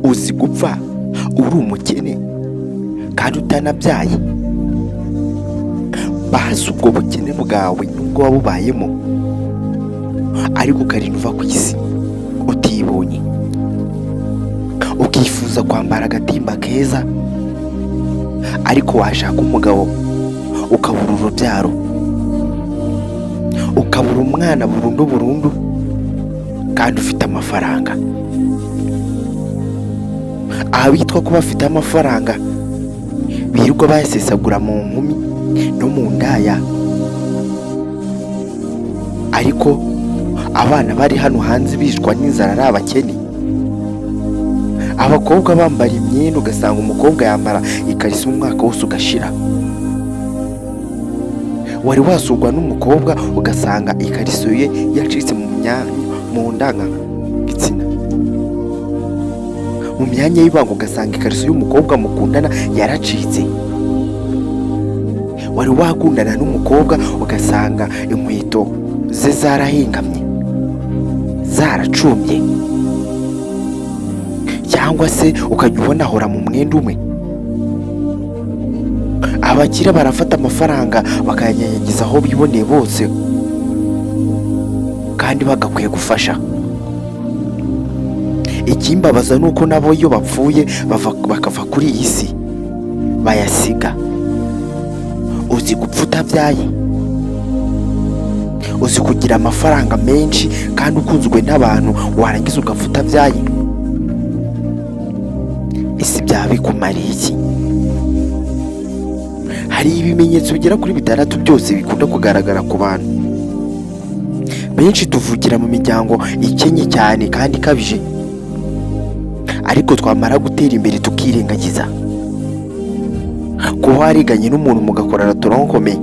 Uzi gupfa uri umukene kandi utanabyaye? Bazi ubwo bukene bwawe nubwo waba ubayemo, ariko ukarinda uva ku isi utibonye, ukifuza kwambara agatimba keza, ariko washaka umugabo ukabura urubyaro, ukabura umwana burundu burundu kandi ufite amafaranga. Abitwa ko bafite amafaranga birirwa bayasesagura mu nkumi no mu ndaya, ariko abana bari hano hanze bicwa n'inzara ari abakene. Abakobwa bambara imyenda, ugasanga umukobwa yambara ikariso umwaka wose ugashira. Wari wasurwa n'umukobwa ugasanga ikariso ye yacitse mu myanya mu ndangagitsina, mu myanya y'ibanga, ugasanga ikariso y'umukobwa mukundana yaracitse? Wari wakundana n'umukobwa ugasanga inkweto ze zarahengamye, zaracumbye, cyangwa se ukajya ubona ahora mu mwenda umwe? Abakire barafata amafaranga bakayanyanyagiza aho biboneye bose kandi bagakwiye gufasha. Ikimbabaza ni uko nabo iyo bapfuye bakava kuri iyi si bayasiga. Uzi gupfa utabyaye? Uzi kugira amafaranga menshi kandi ukunzwe n'abantu, warangiza ugapfa utabyaye? Ese byaba bikumariye iki? Hari ibimenyetso bigera kuri bitandatu byose bikunda kugaragara ku bantu benshi. Tuvugira mu miryango ikennye cyane kandi ikabije, ariko twamara gutera imbere tukirengagiza. Kuba wariganye n'umuntu mugakorana tronc commun,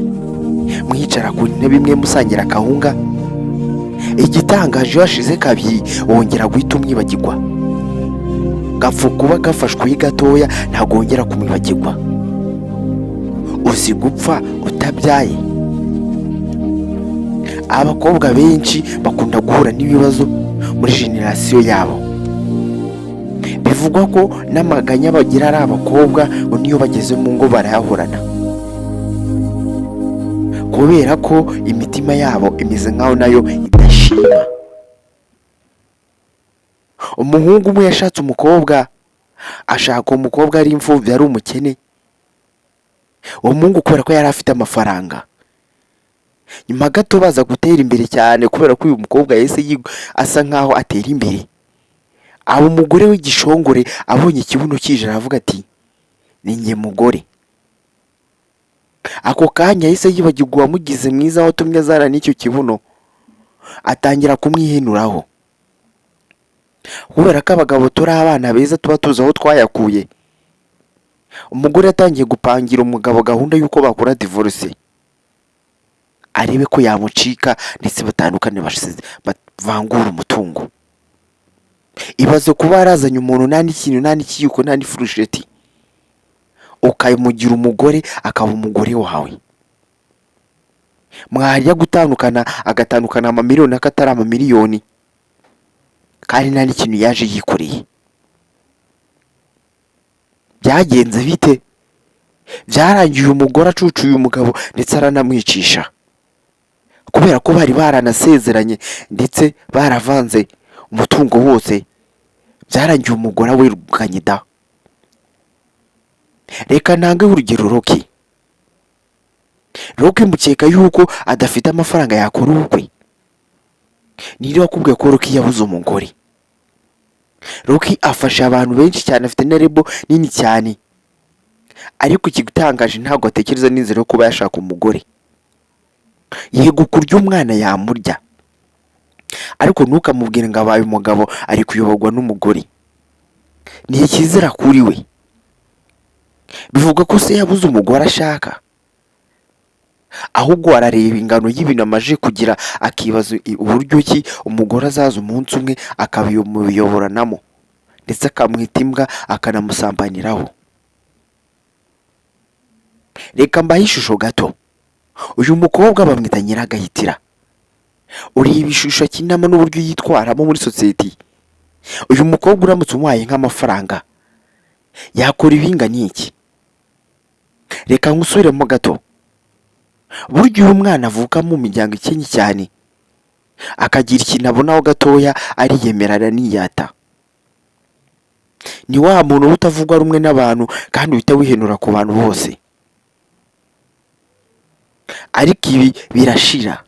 mwicara ku ntebe imwe, musangira akawunga, igitangaje iyo hashize kabiri wongera guhita umwibagirwa. Gapfa kuba gafashwe gatoya, ntabwo wongera kumwibagirwa. Uzi gupfa utabyaye? Abakobwa benshi bakunda guhura n'ibibazo muri génération yabo. Bivugwa ko n'amaganya bagira ari abakobwa ngo niyo bageze mu ngo barayahorana, kubera ko imitima yabo imeze nkaho nayo idashima. Umuhungu umwe yashatse umukobwa, ashaka uwo mukobwa ari imfubyi, ari umukene. Uwo muhungu, kubera ko yari afite amafaranga, nyuma gato baza gutera imbere cyane. Kubera ko uyu mukobwa yahise asa nkaho atera imbere, aba umugore w'igishongore. Abonye ikibuno kije aravuga ati: "Ni njye mugore." Ako kanya yahise yibagirwa uwamugize mwiza, watumye azana n'icyo kibuno, atangira kumwihenuraho. Kubera ko abagabo turi abana beza, tuba tuzi aho twayakuye, umugore yatangiye gupangira umugabo gahunda y'uko bakora divorce, arebe ko yamucika ndetse batandukane, bavangure umutungo. Ibaze kuba yarazanye umuntu nta n'ikintu, nta n'ikiyiko, nta n'ifurusheti, ukamugira umugore, akaba umugore wawe, mwajya gutandukana agatandukana amamiliyoni akatari amamiliyoni, kandi nta n'ikintu yaje yikoreye. Byagenze bite? Byarangiye umugore acucuye umugabo, ndetse aranamwicisha, kubera ko bari baranasezeranye ndetse baravanze umutungo wose. Byarangiye umugore awegukanye da. Reka ntange urugero Rocky. Rocky mukeka yuko adafite amafaranga yakora ubukwe? Ninde wakubwiye ko Rocky yabuze umugore? Rocky afasha abantu benshi cyane, afite na label nini cyane, ariko ikigitangaje ntabwo atekereza n'inzira yo kuba yashaka umugore. Yego, kurya umwana yamurya, ariko ntukamubwire ngo abaye umugabo ari kuyoborwa n'umugore. Ni ikizira kuri we. Bivuga ko se yabuze umugore ashaka? Ahubwo arareba ingano y'ibintu amaze kugira, akibaza uburyo ki umugore azaza umunsi umwe akabimuyoboranamo, ndetse akamwita imbwa, akanamusambaniraho. Reka mbahe ishusho gato. Uyu mukobwa bamwita Nyiragahitira. Ureba ishusho akinamo n'uburyo yitwaramo muri sosiyete. Uyu mukobwa uramutse umuhaye nk'amafaranga yakora ibingana iki? Reka nkusubiremo gato. Burya iyo umwana avuka mu miryango ikennye cyane, akagira ikintu abonaho gatoya, ariyemera, araniyata. Ni wa muntu uba utavugwa rumwe n'abantu kandi uhita wihenura ku bantu bose. Ariko ibi birashira,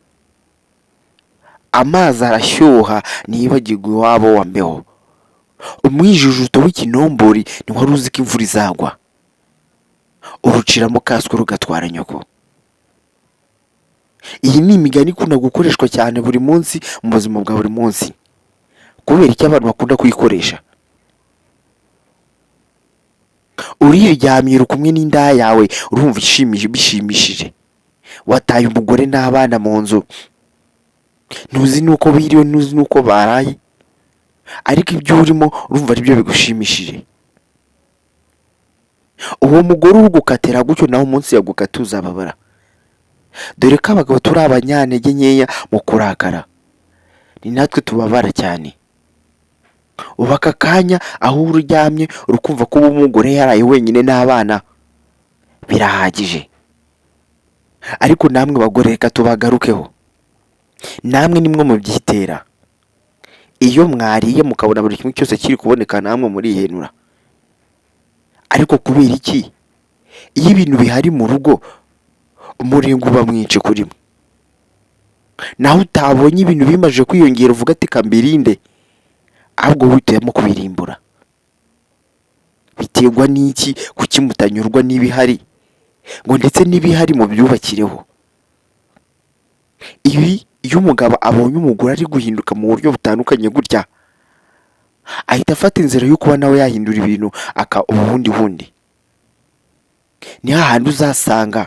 amazi arashyuha ntiyibagirwe iwabo wa mbeho. Umwijujuto w'ikinombori ntiwari uzi ko imvura izagwa, uruciramo kaswe rugatwara nyoko. Iyi ni imigani ikunda gukoreshwa cyane buri munsi mu buzima bwa buri munsi. Kubera icyo abantu bakunda kuyikoresha? Uriryamye, uri kumwe n'indaya yawe, urumva ishimije, bishimishije. Wataye umugore n'abana mu nzu, ntuzi n'uko biriwe, ntuzi n'uko baraye, ariko ibyo urimo urumva aribyo bigushimishije. Uwo mugore ugukatira gutyo, nawe umunsi yagukata uzababara, dore ko abagabo turi abanyantege nkeya mu kurakara, ni natwe tubabara cyane. Ubu aka kanya aho uryamye uri kumva ko uba umugore yaraye wenyine n'abana birahagije. Ariko namwe bagore, reka tubagarukeho, namwe nimwe mubyitera. Iyo mwariye mukabona buri kimwe cyose kiri kuboneka, namwe murihenura. Ariko kubera iki iyo ibintu bihari mu rugo umuringo uba mwinshi kuri mwe, naho utabonye ibintu bimaze kwiyongera uvuga ati kambirinde, ahubwo wihitiyemo kubirimbura? Biterwa n'iki? Kuki mutanyurwa n'ibihari, ngo ndetse n'ibihari mubyubakireho? Ibi iyo umugabo abonye umugore ari guhinduka mu buryo butandukanye gutya, ahita afata inzira yo kuba nawe yahindura ibintu aka ubundi bundi. Ni hahandi uzasanga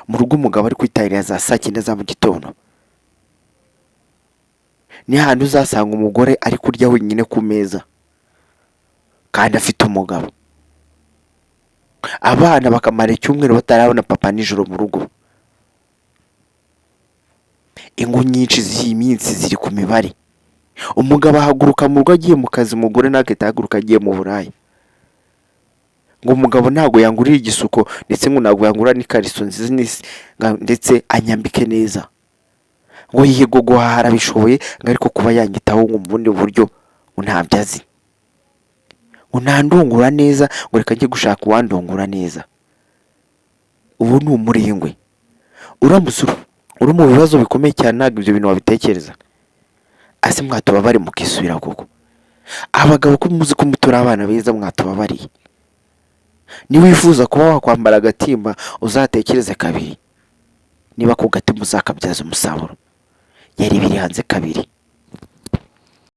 mu rugo umugabo ari kwitahira za saa 9 za mu gitondo, ni hahandi uzasanga umugore ari kurya wenyine ku meza kandi afite umugabo, abana bakamara icyumweru batarabona papa nijoro mu rugo. Ingo nyinshi z'iyi minsi ziri ku mibare. Umugabo ahaguruka mu rugo agiye mu kazi, umugore nawe agahita ahaguruka agiye mu buraya. Ngo umugabo ntabwo yangurira igisuko, ndetse ngo ntabwo yangurira n'ikariso nziza ndetse anyambike neza. Ngo yego, guhaha arabishoboye, ngo ariko kuba yanyitaho ngo mu bundi buryo ngo ntabyo azi, ngo ntandungura neza, ngo reka njye gushaka uwandungura neza. Ubu ni umurengwe. Uramutse uri mu bibazo bikomeye cyane, ntabwo ibyo bintu wabitekereza. Ase mwatubabare mukisubira koko? Abagabo, ko muzi ko mutura abana beza, mwatubabariye? Niwifuza kuba wakwambara agatimba, uzatekereze kabiri niba ako gatimba uzakabyaza umusaruro. Yari biri hanze kabiri.